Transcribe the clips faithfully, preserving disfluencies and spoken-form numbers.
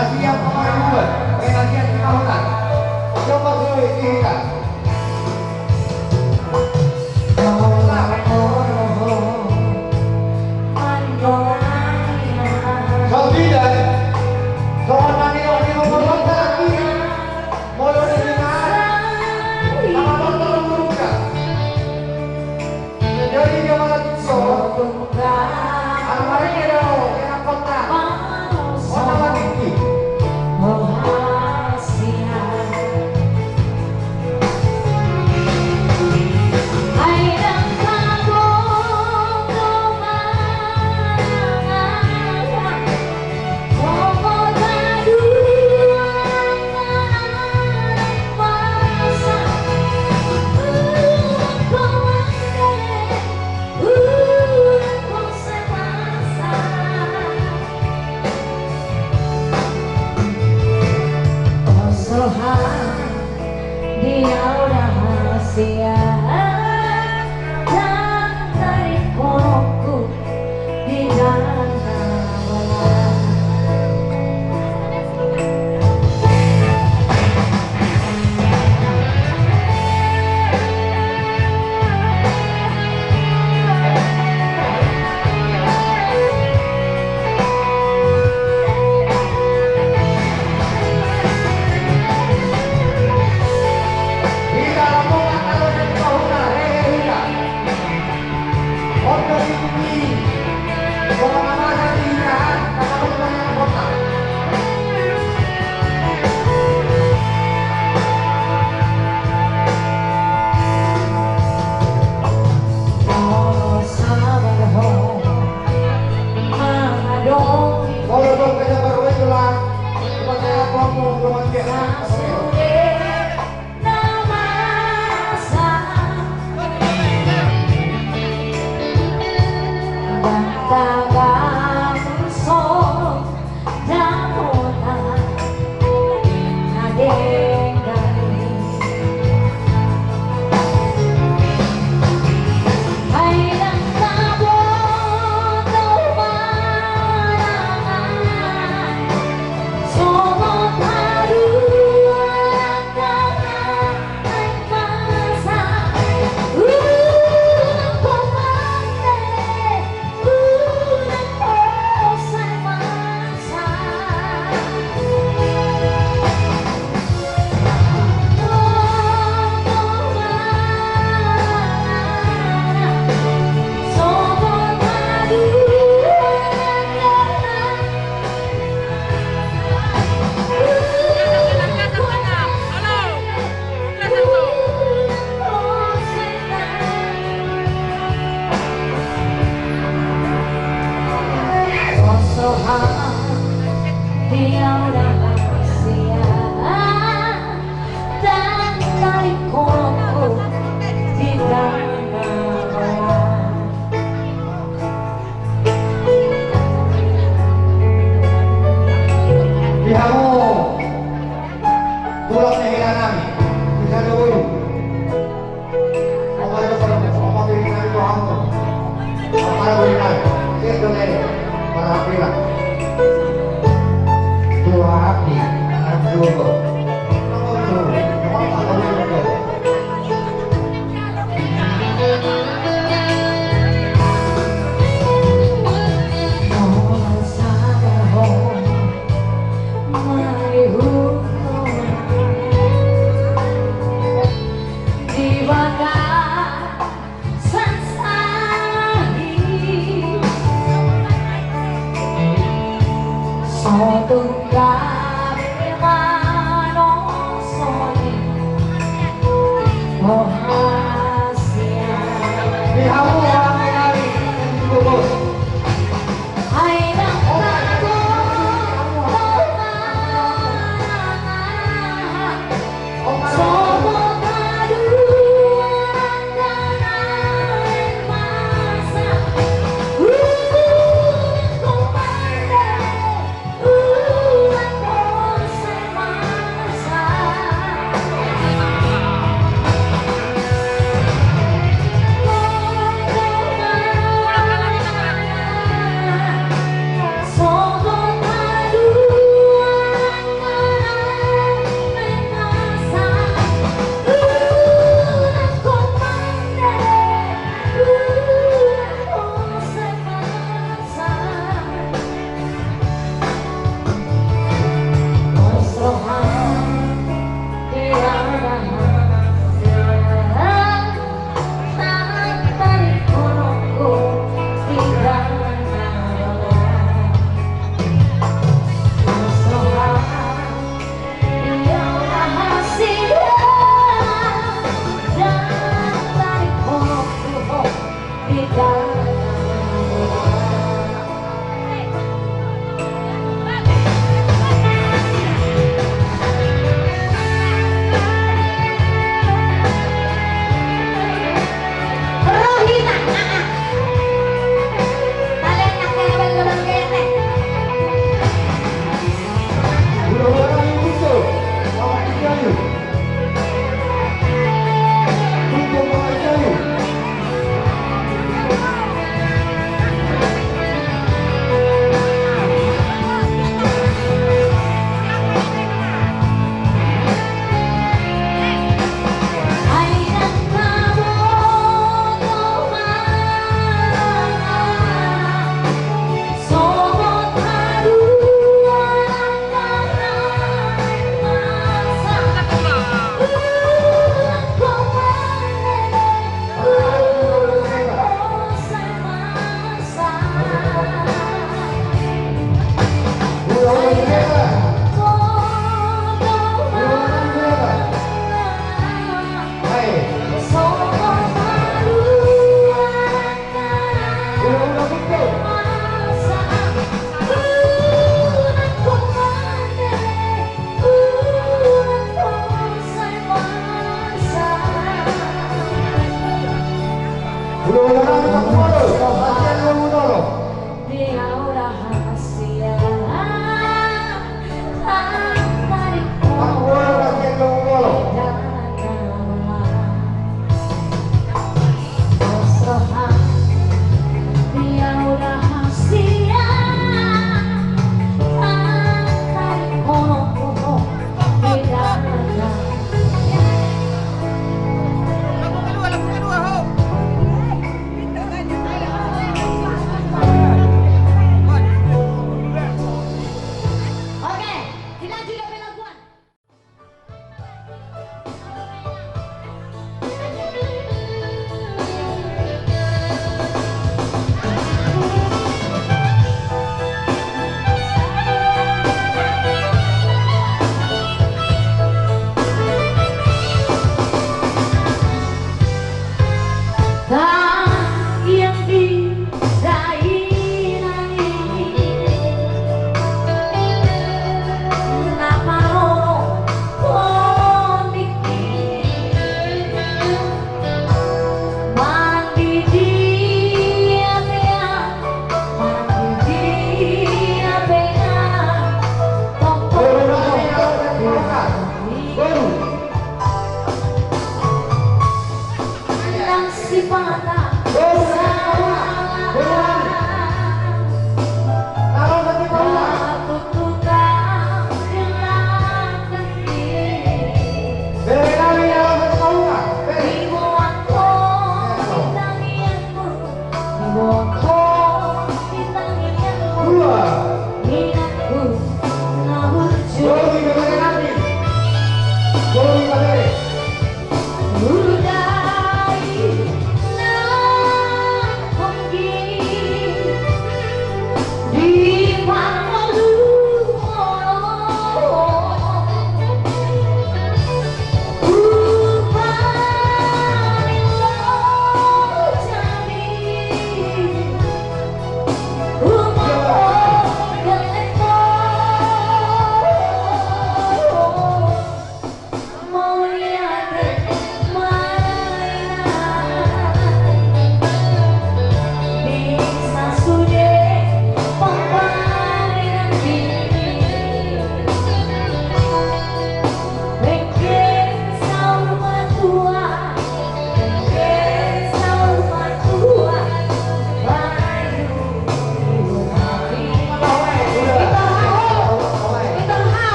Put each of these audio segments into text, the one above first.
Pengajian pangaribuan, pengajian lima hona. Coba dulu, ini kita. Kau tidak, kau nani, nani, nani, nani, nani, nani, nani, nani, nani, nani, nani, nani, nani, nani, Jadi dia malah tiso. Anak-anak dia dong, dia nak kota. Kota lagi ni. Di hamu tulang ni hela nami, di sada ulu.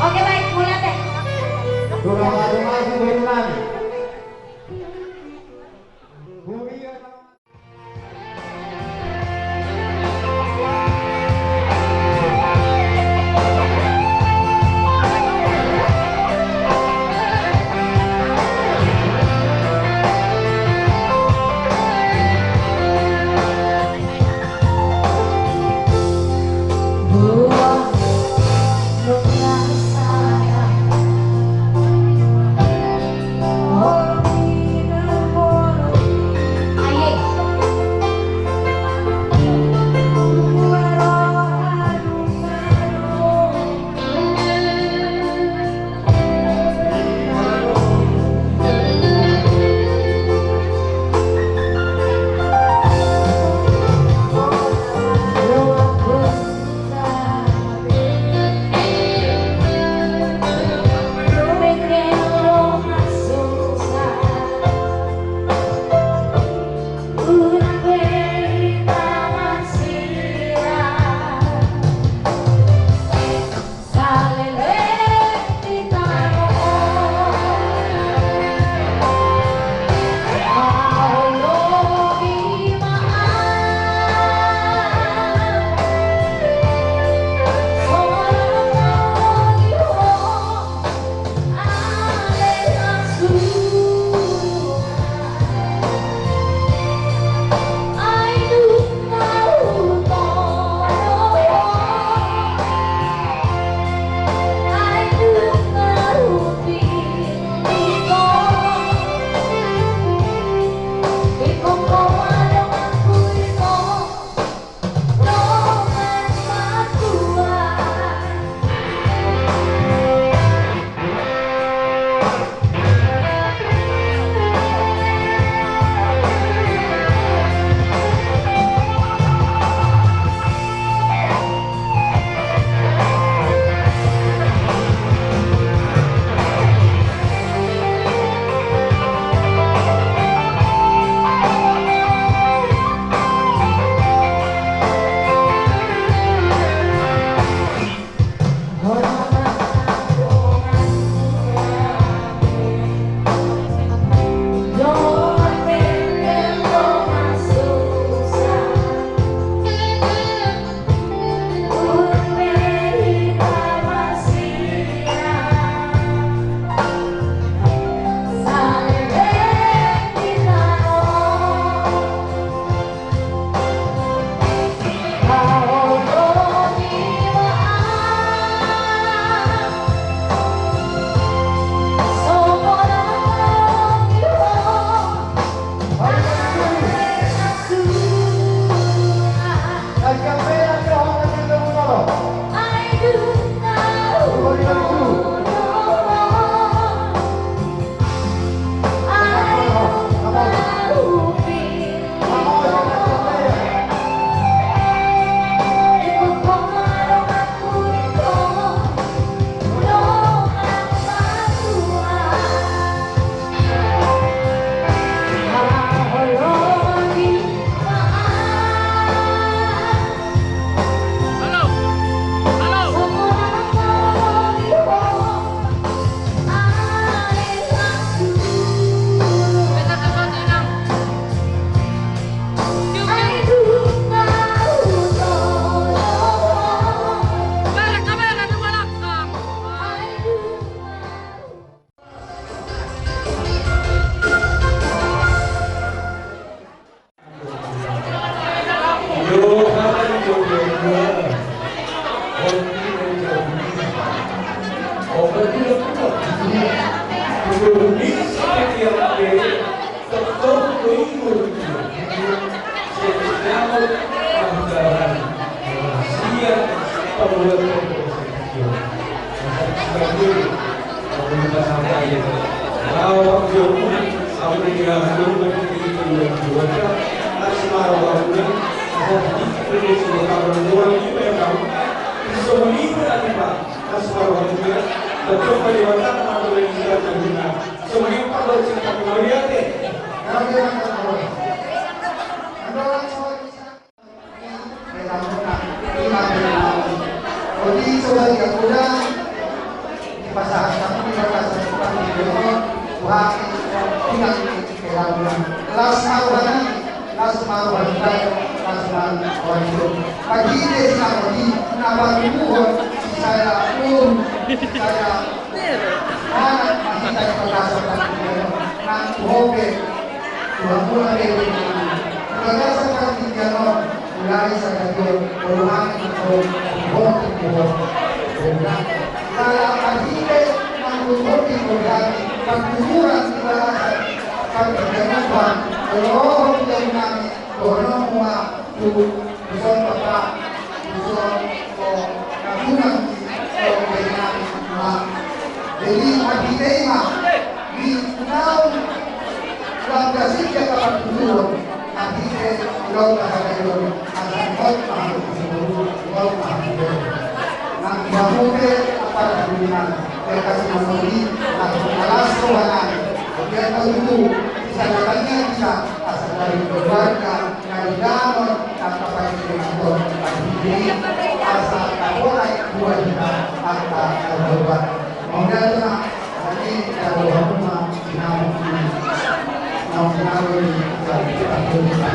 Oke, baik, mulai deh. Las ma roha nami, las ma roha ni bayu, las ma roha ni bayu. Marhite sinamot i na partubuhon sisada boru, sisada anak ma hita di bagasan partingkian on. Nang tu ho pe, tu hamuna pe, di bagasan partingkian on. Mulai sada dia, boru hami, boru, boru, boru. Jala marhite mangkuhon di boru hami, partuburan di bagasan partingkian on, boru, boru, boru hami, boru, boru, boru. Tuson bapa, tuson, o, na tulang, o, bere nami, ma. Jadi marhite i ma, di naung lam gasip di angka partuburan, marhite ulaon na hagayon, asa hot ma hamu tu sumuru, hot ma hamu tu sumuru. Nang di hamu pe, apala di rumah, di angka sinamot i, na las roha nami, di angka tutu, di sada tangiang hita, asa dari keluarga, Karidanon angka pangiringan on, asa tapolai buat hita angka keluarga. Mauliate ma, asa i tabo hamu ma sinamot i. Mau sinamot i, tabo hamu ma.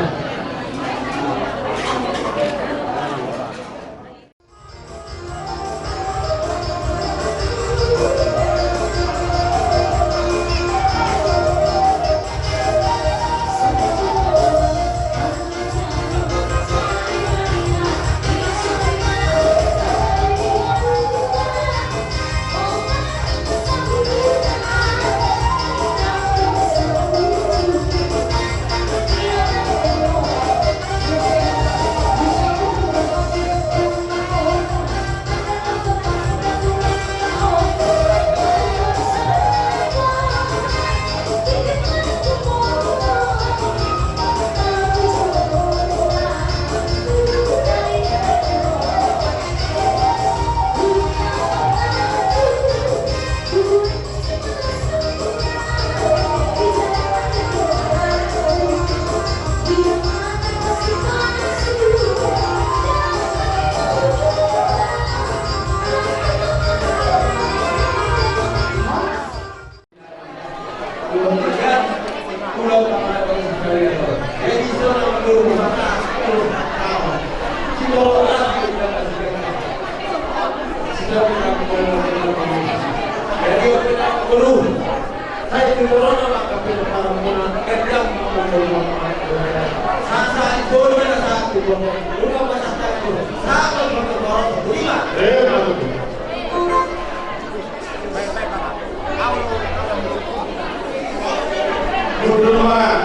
Hundul ma,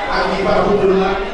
anggi parhundul nami.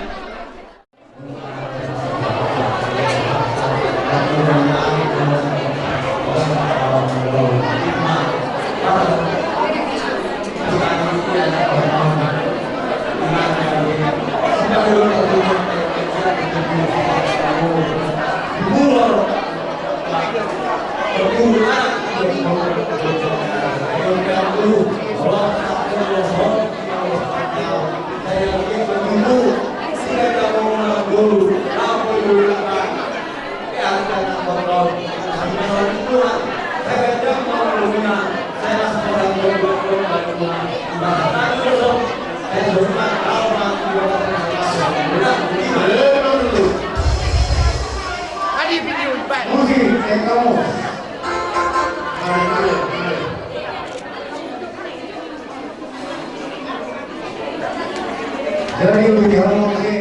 Jadi,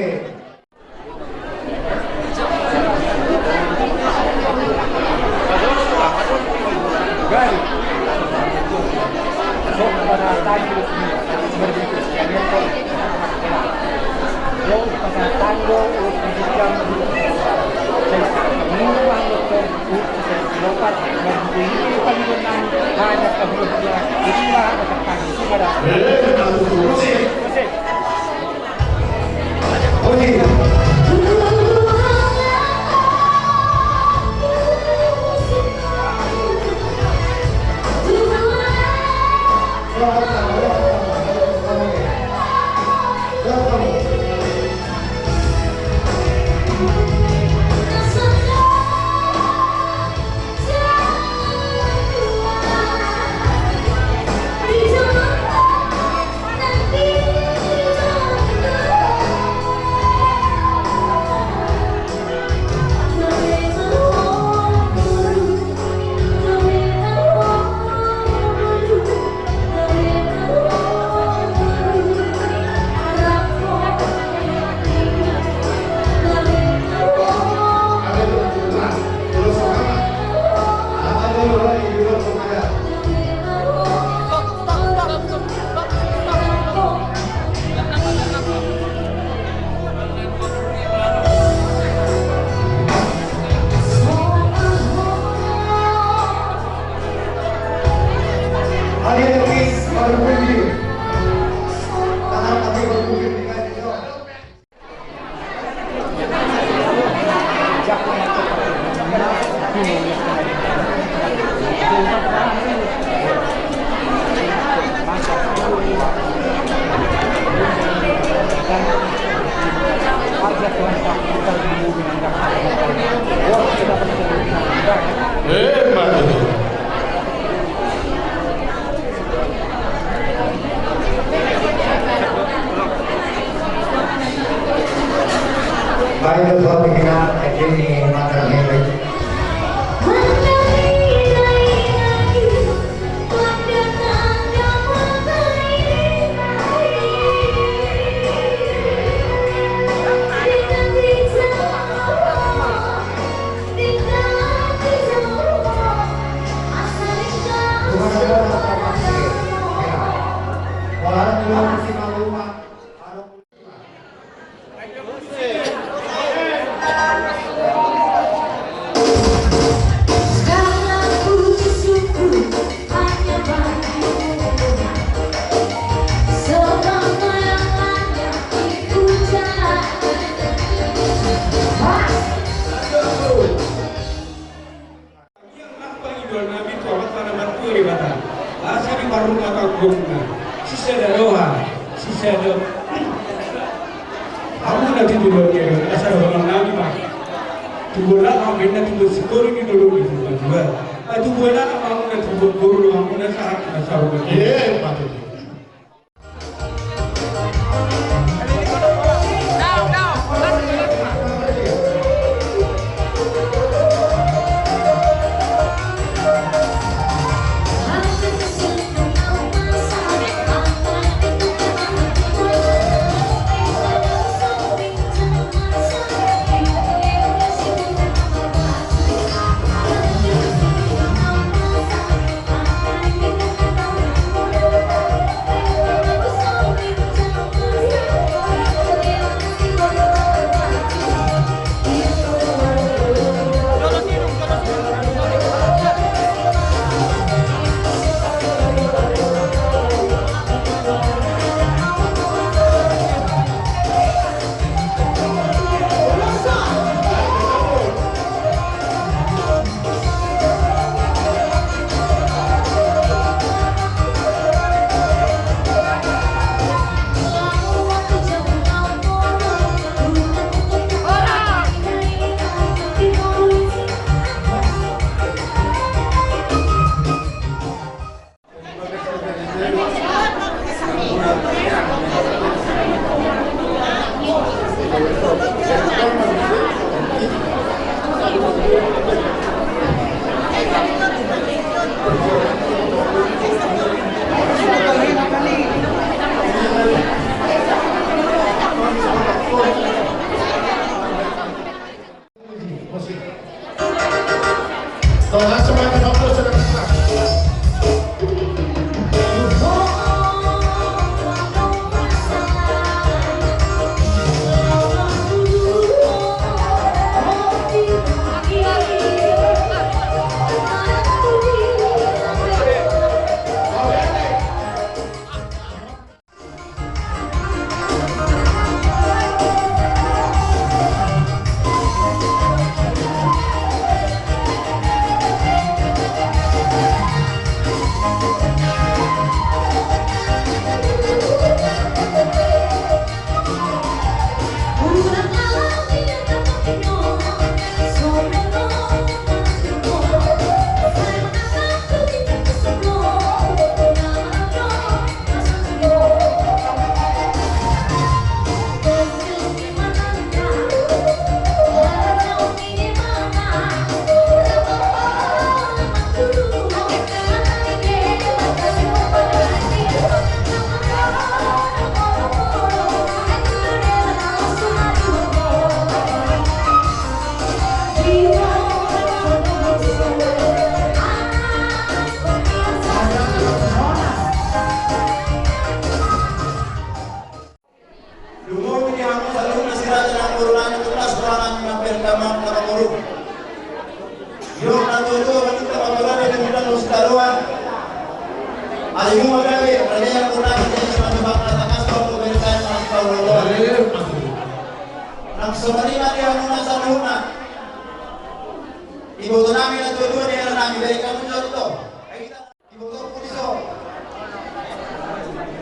Eh, ma tutu. Baik, tutu, bikin apa ini, makan ini. Ia nang pangidoan nami tu Amanta na martua Debata, asa diparrumah tanggungna, sisada roha, sisada hamuna tu joloan ni ari on, asa dohonon nami ma. Tubuan na ambenna tubuan sikoru ni dolok ni tubuan dua. Tubuan na amamuna tubuan boru do hamuna sahat na sarupa. Iya, patut. Dua-dua, Bang, kita bawa lagi dengan Bang Ustaz Ridwan. Ari Jumat lagi, kerja yang kurang, jadi sama-sama kita kasih waktu berikan sama Bang Ridwan. Nang sonari mati yang muna sanuna. Ibu tu nami na dua-dua di era nami, dari kamu contoh. Ibu tu puso.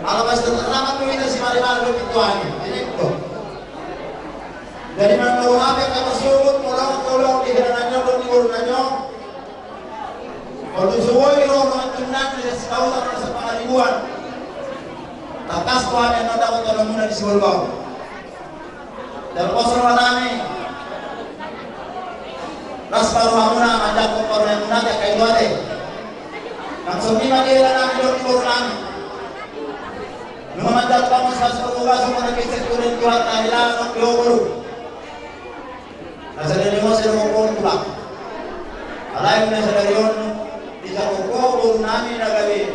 Ala pas tetap nama tu ina si mari-mari lo pituani, ini tu. Jadi, manang ro hape angka na sogot, molo ro di hela nanyong, ro di boru nanyong. Molo so boi ro, ro antunang, di sitaon, ro sapangaribuan. Tangkas tu hami na dapat tolongmuna di sibolbau. Dan pos roha nami. Las ma rohamuna, manjangkon parumaenmuna, angka i do ate. Nang songon i ma di hela nami, dohot di boru nami. Nunga manjalo pangus pas purba sumur na pisek tulen Tuhan na hilang nang di boru. Na sadari on sai dohot boru tulang. Alai na sadari on dijangkon boru nami na gabe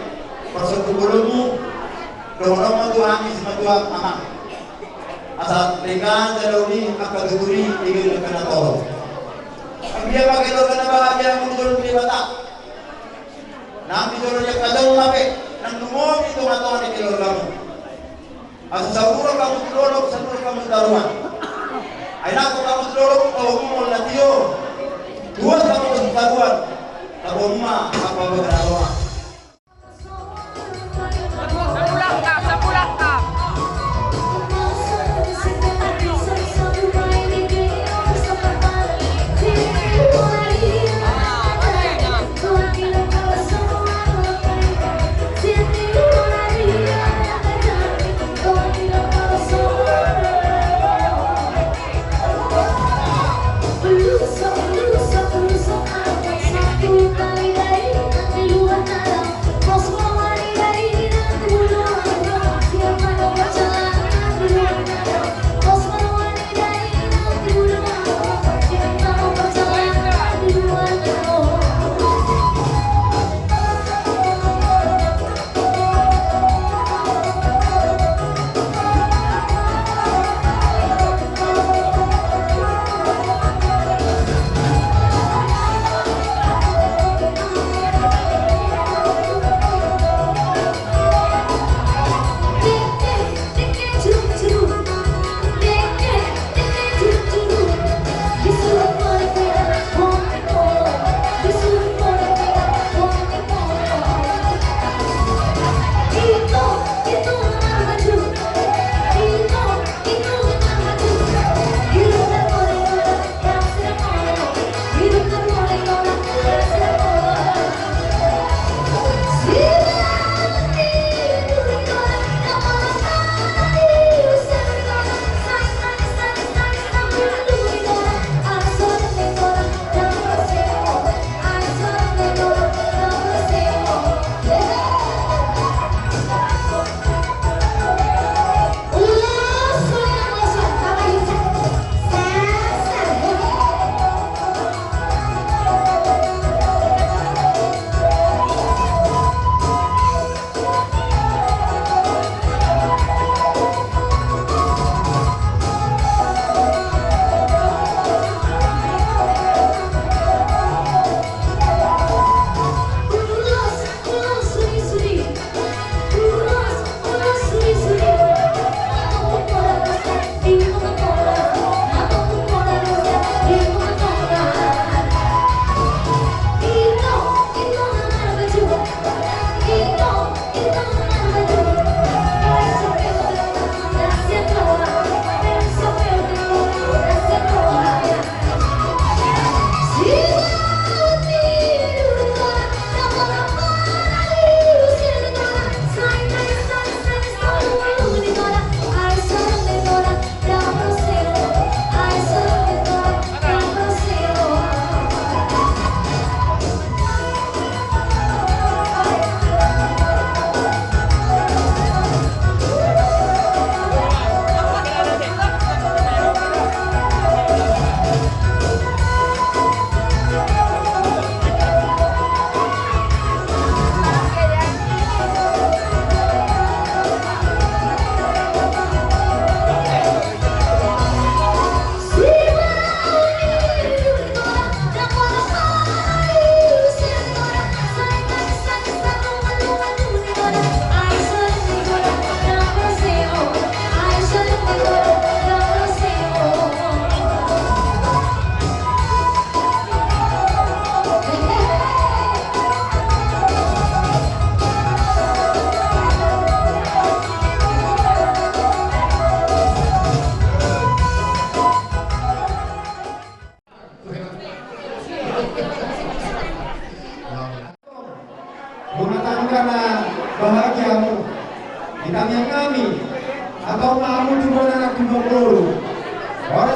parsontu bolonmu. Dohonon ma tu hami simatua amang. Asa denggan jala uli angka tutur i di ganup angka na torop. Anggiat ma keluarga na bahagia mangolu di jolo ni Debata. Nang di jolo ni angka jolma pe, nang lumobi di tonga-tonga ni keluargamu. Asa saur matua hamu tu dolok, saur matua hamu tu toruan. Ai nangkok hamu tu dolok, tabo hamu molo na tio. Tuas hamu tu toruan, tabo hamu ma, apa-apa na roha.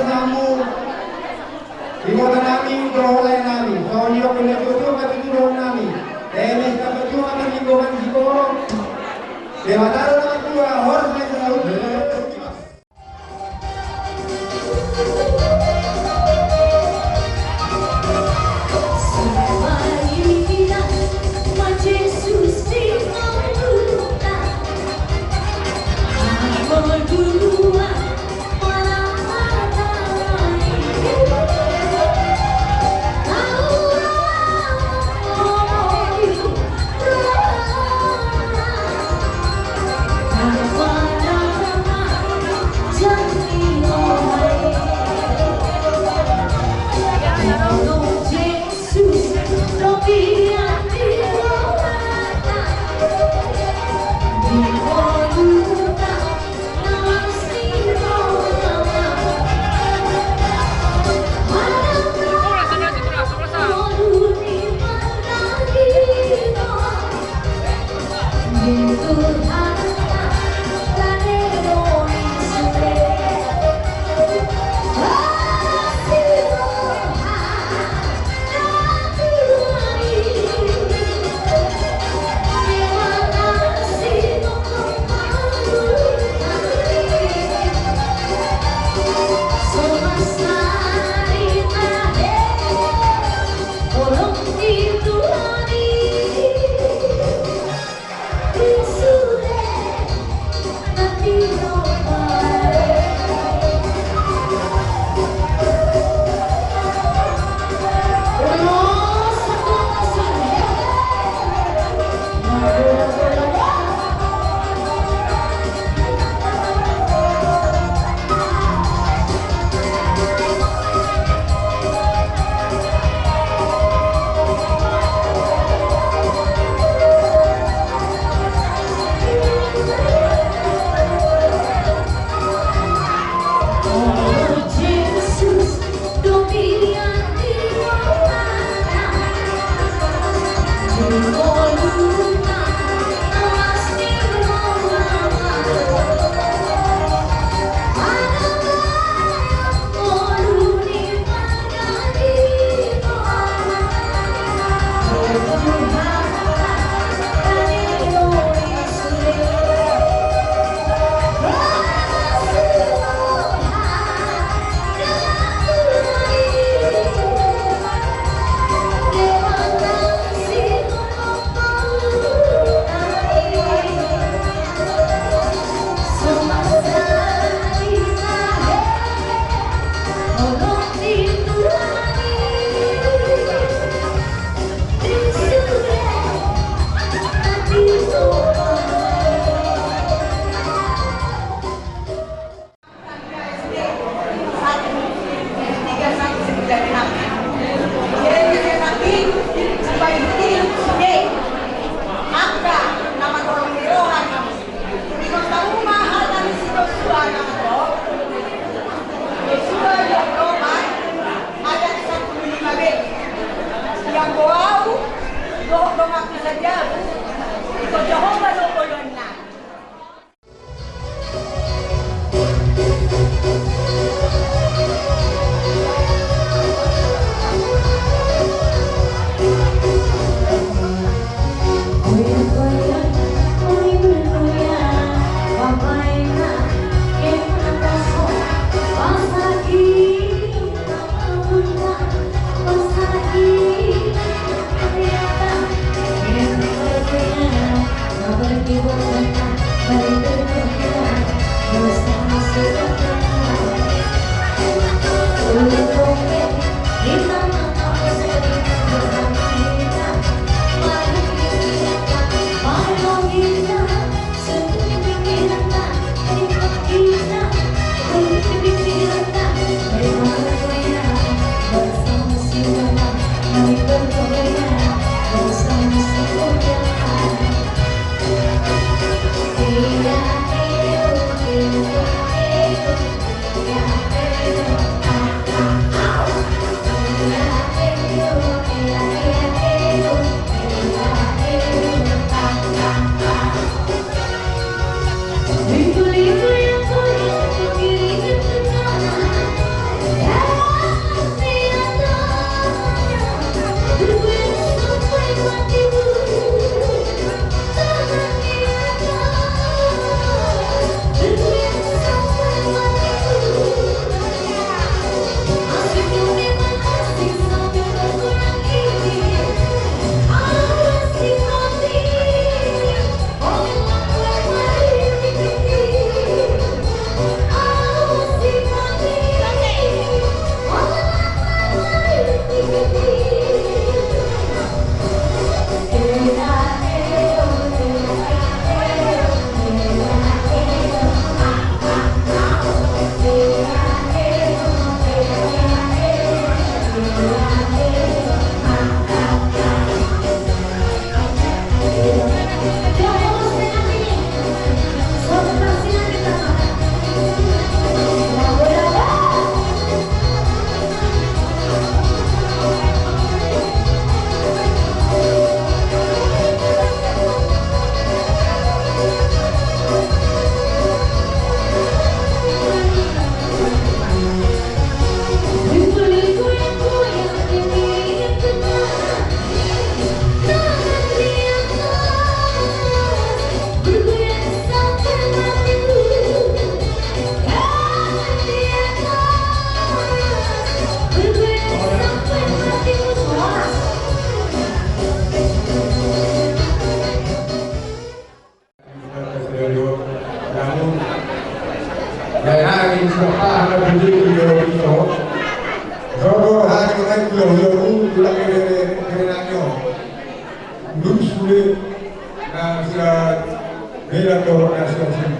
Hamu ibota nami, dohot lae nami, songon i do pella tutu ma tutu dohonon nami. Eme sitamba juang ma linggoman siporo. Debata do na martua, horas ma i saluhutna.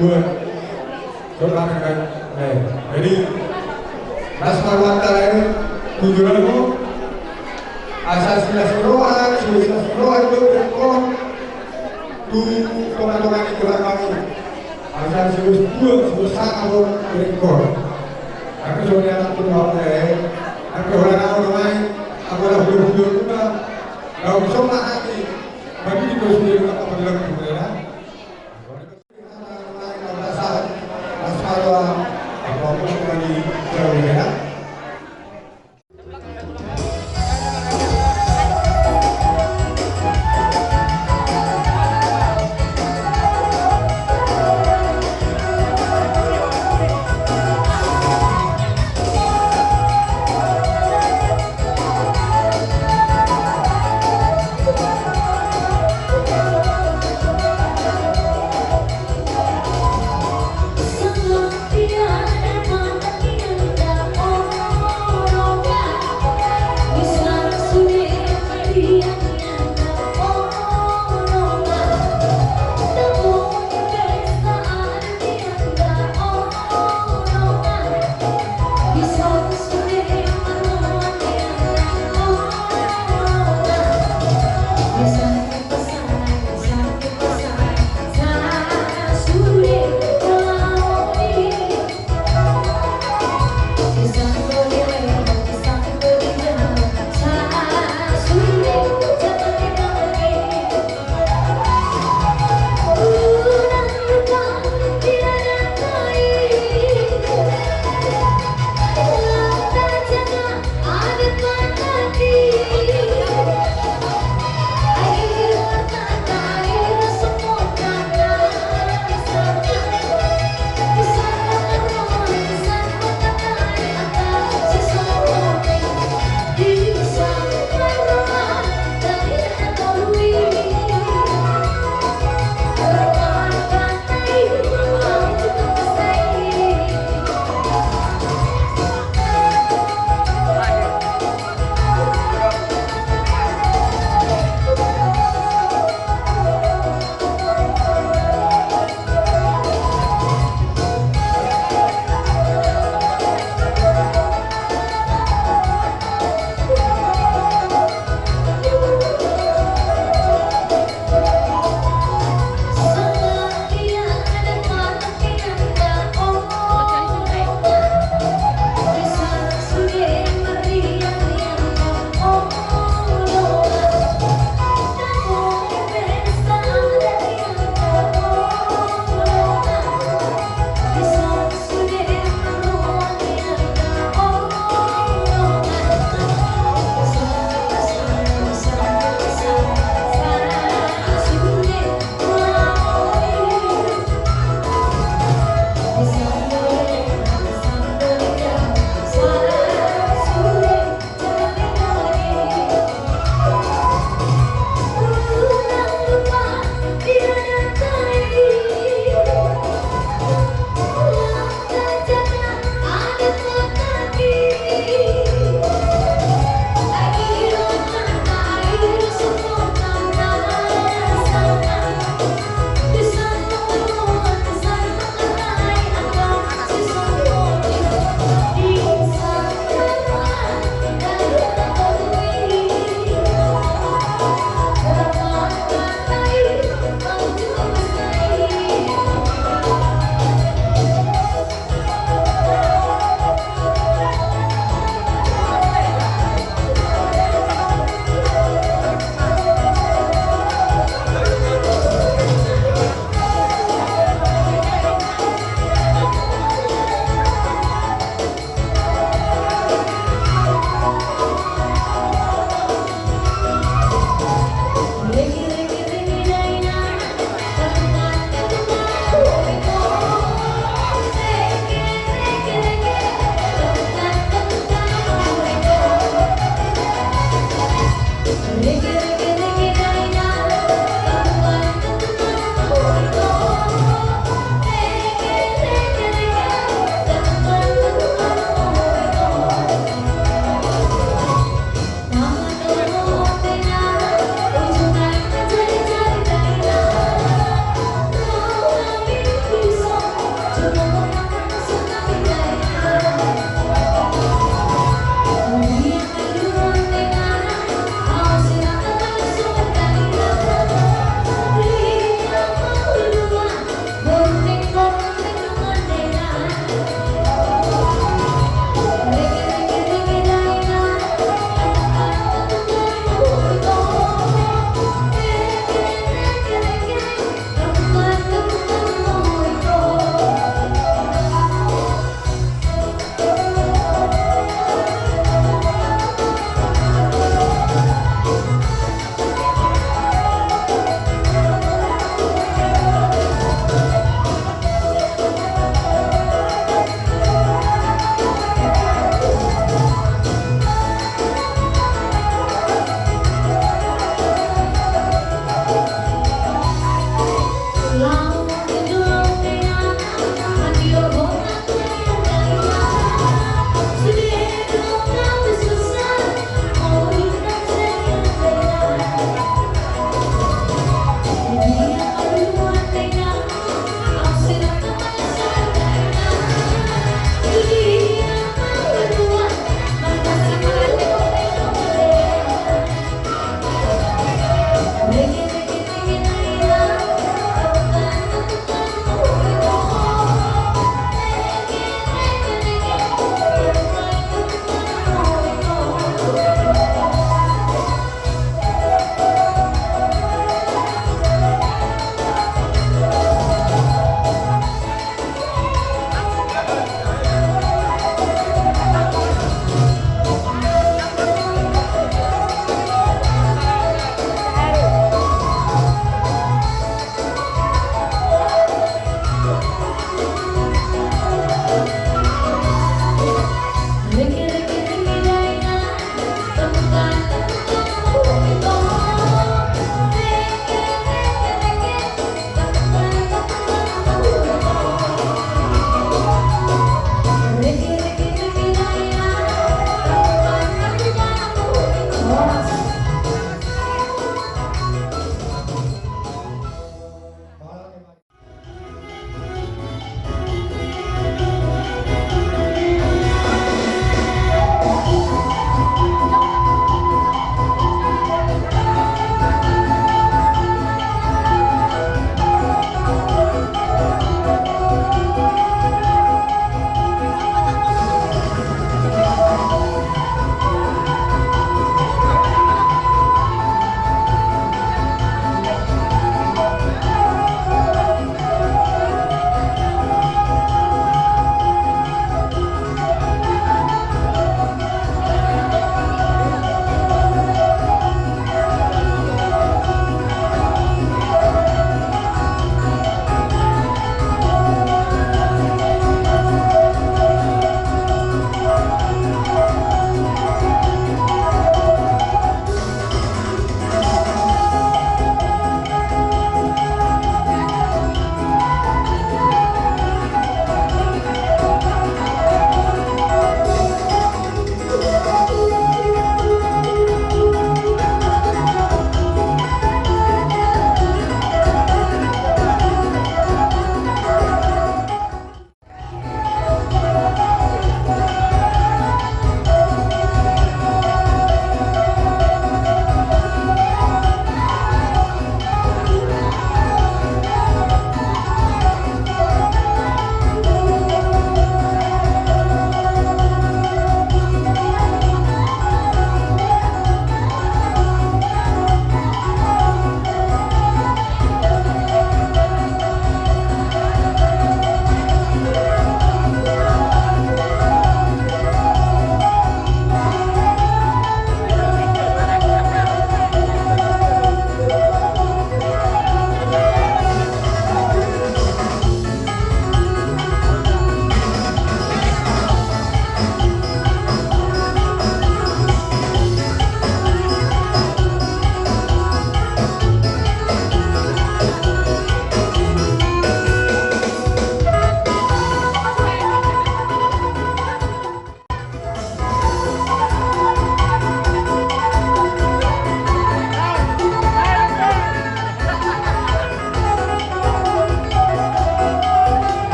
Buat saudara kan, eh, jadi, las ma rohanta, eh, tu joloan on, asa silas ni roha, silas ni roha do bereng on tu tonga-tonga ni keluarga on. Asa silas dua, silas sanga do bereng on. Angka songon i anak tu roha, eh, angka holan on do mai, angka holan, holan, holan, holan, holan, holan, holan, holan, holan, holan, holan, holan, holan, holan,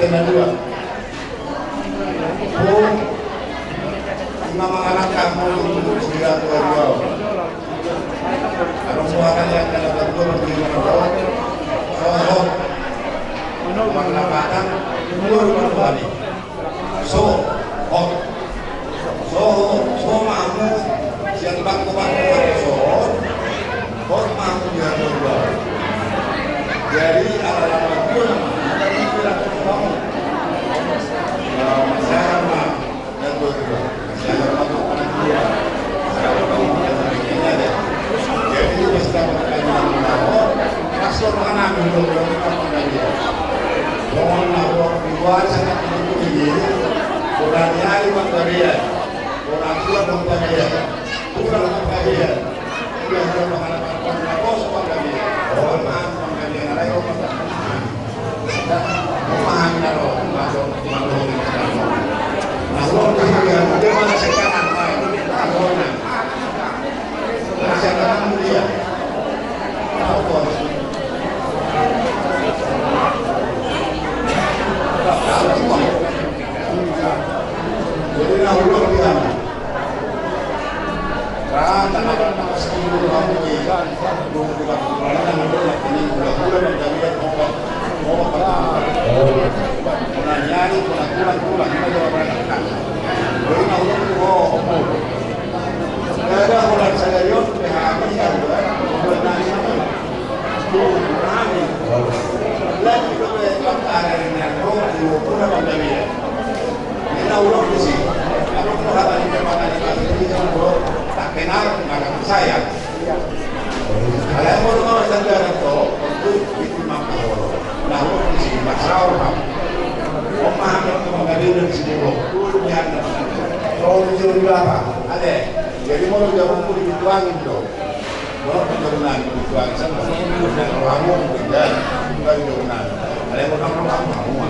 Dua. Ho, ima mangalangka molo tu sira tua-tua. Adong do hata-hata na batua di mata ho. Sohot. Mangalangka. Dua rumah Tuhan. Sohot. Sohot, sohot ma hamu sian bangko-bangko, sohot. Sohot ma hamu di hata-hata. Jadi ala-ala na batua nama, ala-ala na batua. Nah, masalah ma, dan batua. Masalah ma, bukan dia. Masalah ma, bukan dia. Jadi, pesta pertanyaan, pastor mana, bukan dia. Jangan, bukan dia. Kurang nyari, bukan dia. Orang tua pun panggabean. Kurang panggabean. Kurang panggabean. Kurang panggabean. Kurang panggabean. Alai kurang panggabean. Kurang panggabean. Kurang panggabean. Kurang panggabean. Jadi na ulok di hami. Rata na bang na sepuluh ribu di. Dua puluh ribu. Rata na ulok ini dua puluh dan jaminan obat. Obat. Menanyari, menaturan, tulang, kita jawab. Jadi na ulok itu, oh, oh. Ada orang sadarion, P H K, ya, buat nanya. Jadi mau jawab pun di tuangin do. Wah, penjuru nami, penjuru nami, sama. Kamu, penjuru, penjuru nami. Ada yang mau kamu, kamu, kamu.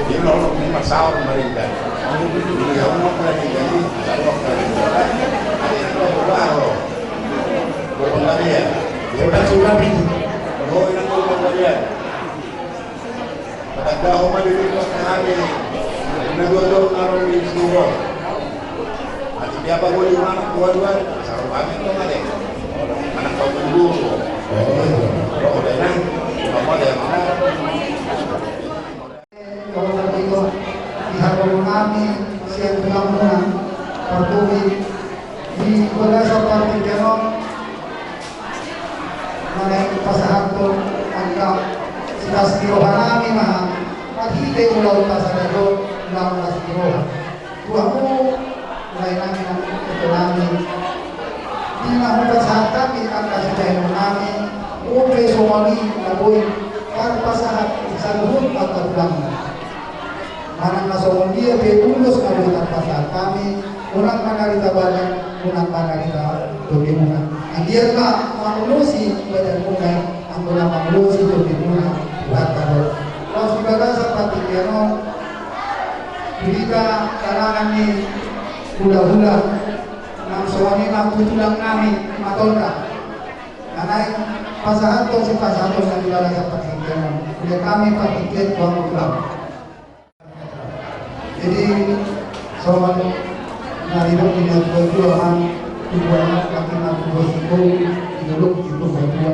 Ini nomor lima sahur kemarin, kan? Ini kamu mau kena tiga ini, ada yang mau kena tiga. Ada yang mau baru. Berpengaruh ya? Ya, udah, sudah, Pi. Oh, ini mau berpengaruh ya? Patanda ho ma di rumah hami. Na dua taon na ro di Suro. Ati dia apa boleh mana dua-dua? Saru kami tu mana? Mana kau tunggu? Oh, udah nang. Kamu ada yang mana? Di hadapan kami sian tulang muna partubi di bagasan partingkian on. Manang pasahathon angka sitas ni roha nami ma, marhite ulaon pasahathon ulaon las ni roha. Tu hamu, lae nami nang ito nami. Di na hupasahat hami angka sidahinon nami, on pe songon i na boi tarpasahat saluhut angka tulang. Manang na songon dia pe ulos na boi tarpasahat hami, unang manarita badan, unang manarita tondimuna. Anggiat ma mangulosi badanmuna, anggo na mangulosi tondimuna, Tuhanta do. Laos di bagasan partingkian on, hita tanganan ni hulahula, nang songon i ma tu tulang nami Matonda. Na naeng pasahathon, sipasahathon na di bagasan partingkian on. Ulaon nami partingkian tu hamu tulang. Jadi, songon na nidok ni natuatua ma, tubuan anak laki ma tubuan sikoru, di dolok di tubuatua.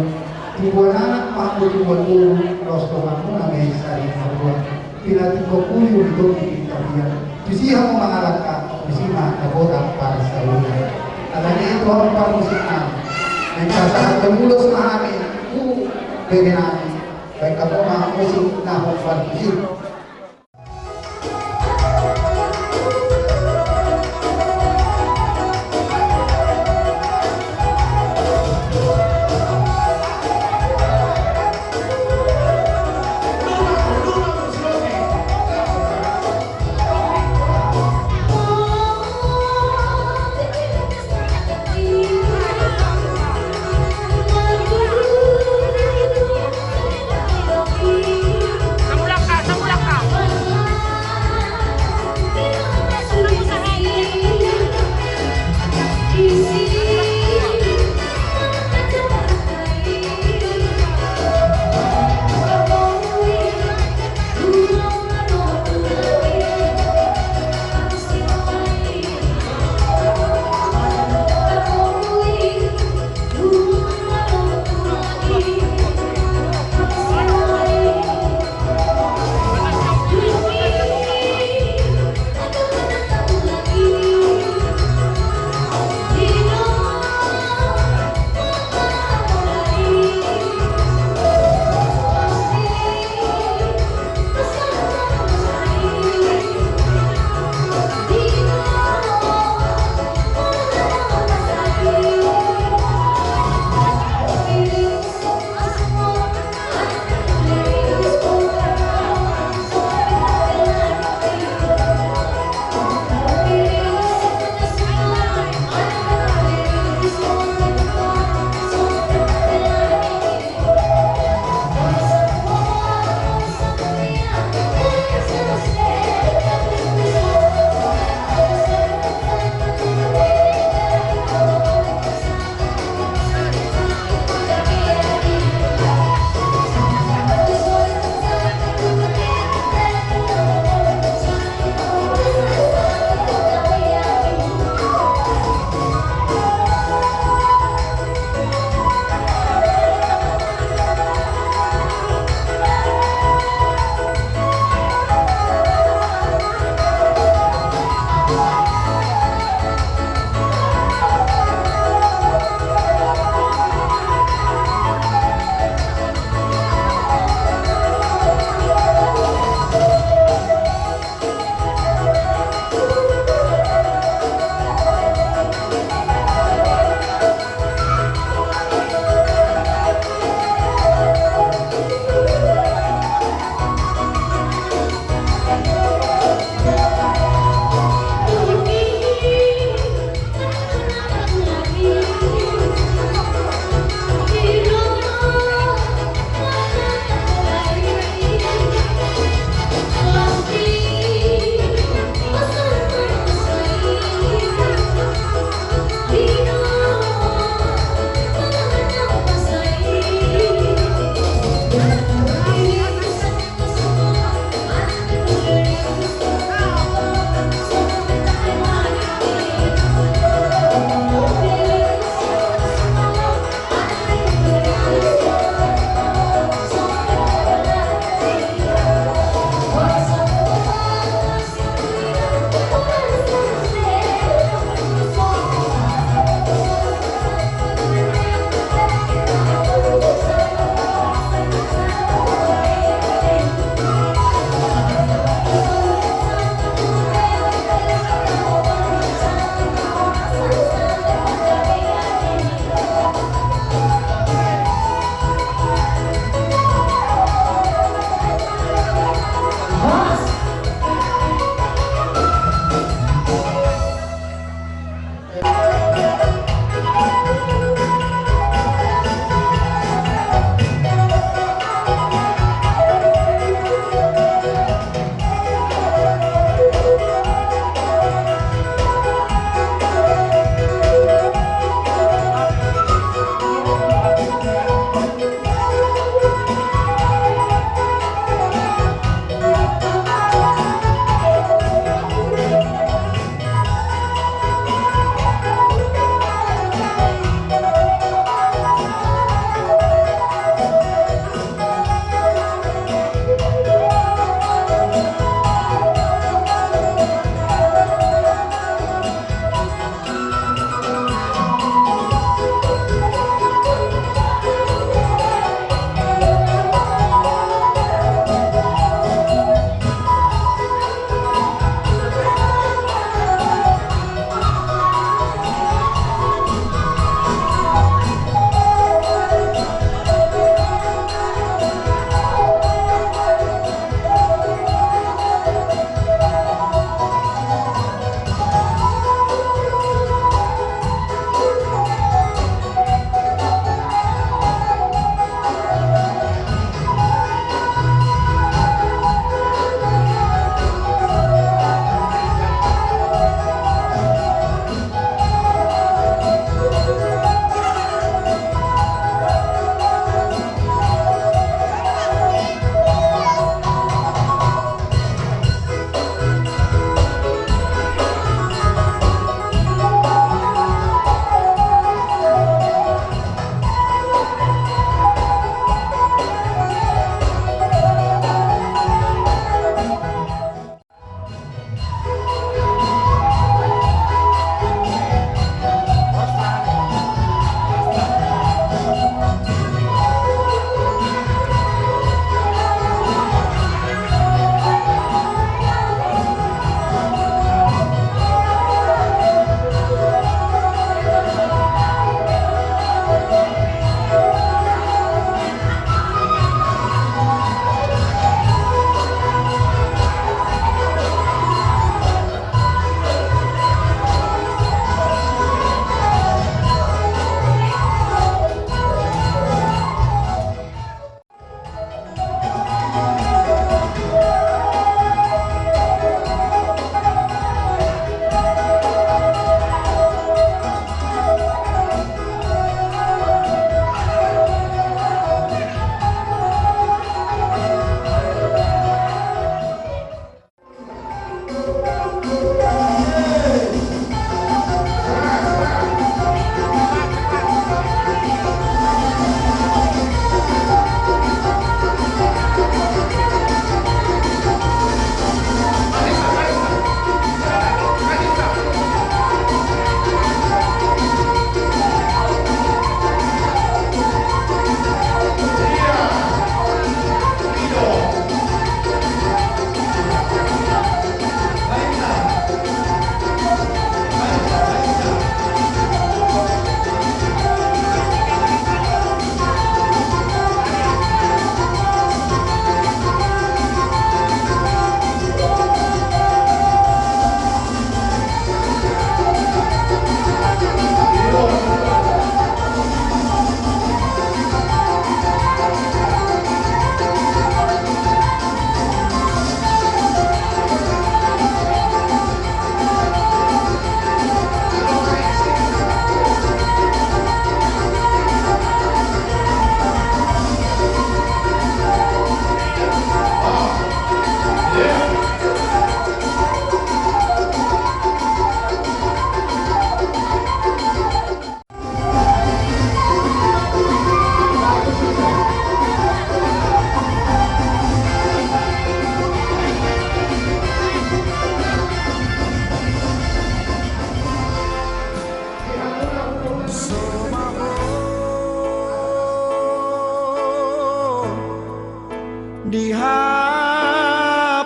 Tubuan anak ma tubuan boru, laos donganmuna ma i sari marua. Pinatik ho kuli uli topi di tapian. Tusi hamu mangalangka, tusi ma dapotan parsaoran. Alani i tu hamu parmusik nami. Naeng pasahathon ulos ma hami tu bere nami. Baen hamu ma musik na hombar tusi.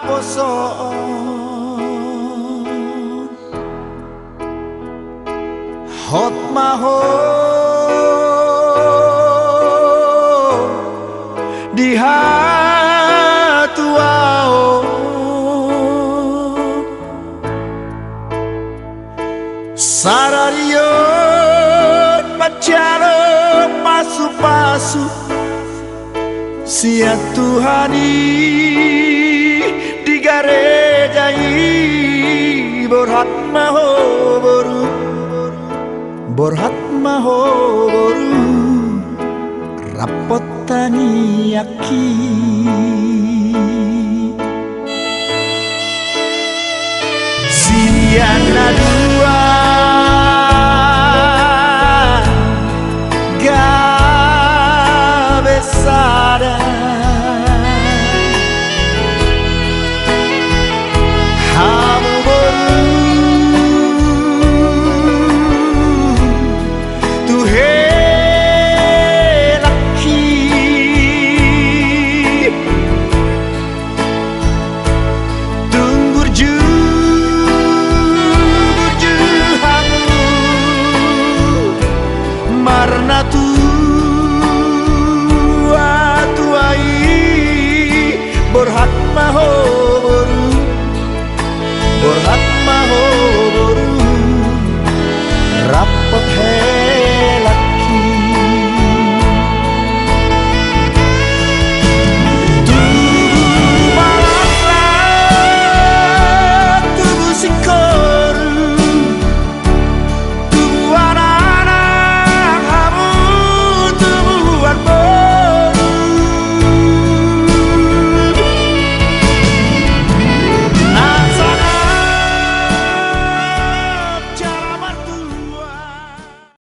Posoon. Hot ma ho di hatuaon. Sadari on manjalo pasupasu sian Tuhan i di gareja i. Borhat ma ho boru, borhat ma ho boru, rap tangiangki.